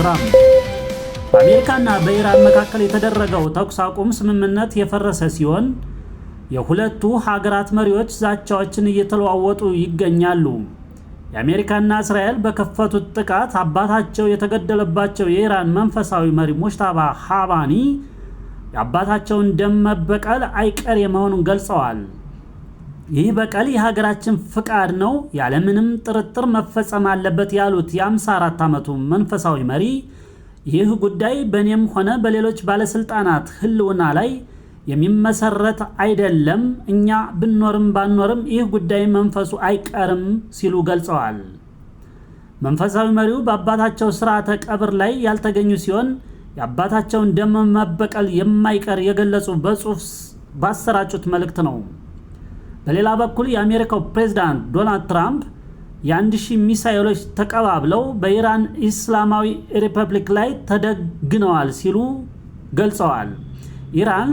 ትራምፕ። በአሜሪካና በኢራን መካከል የተደረገው ተኩስ አቁም ስምምነት የፈረሰ ሲሆን የሁለቱ ሀገራት መሪዎች ዛቻዎችን እየተለዋወጡ ይገኛሉ። የአሜሪካና እስራኤል በከፈቱት ጥቃት አባታቸው የተገደለባቸው የኢራን መንፈሳዊ መሪ ሙጅታባ ኻሜኒ የአባታቸውን ደም መበቀል አይቀሬ መሆኑን ገልጸዋል። ይህ በቀል የሀገራችን ፍቃድ ነው፣ ያለምንም ጥርጥር መፈጸም አለበት ያሉት የ54 ዓመቱ መንፈሳዊ መሪ ይህ ጉዳይ በእኔም ሆነ በሌሎች ባለስልጣናት ሕልውና ላይ የሚመሰረት አይደለም፣ እኛ ብንኖርም ባንኖርም ይህ ጉዳይ መንፈሱ አይቀርም ሲሉ ገልጸዋል። መንፈሳዊ መሪው በአባታቸው ስርዓተ ቀብር ላይ ያልተገኙ ሲሆን የአባታቸውን ደም መበቀል የማይቀር የገለጹ በጽሑፍ ባሰራጩት መልእክት ነው። በሌላ በኩል የአሜሪካው ፕሬዝዳንት ዶናልድ ትራምፕ የ1000 ሚሳኤሎች ተቀባብለው በኢራን ኢስላማዊ ሪፐብሊክ ላይ ተደግነዋል ሲሉ ገልጸዋል። ኢራን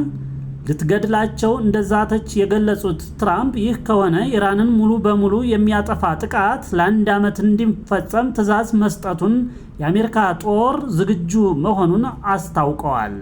ልትገድላቸው እንደዛተች የገለጹት ትራምፕ ይህ ከሆነ ኢራንን ሙሉ በሙሉ የሚያጠፋ ጥቃት ለ1 ዓመት እንዲፈጸም ትዕዛዝ መስጠቱን የአሜሪካ ጦር ዝግጁ መሆኑን አስታውቀዋል።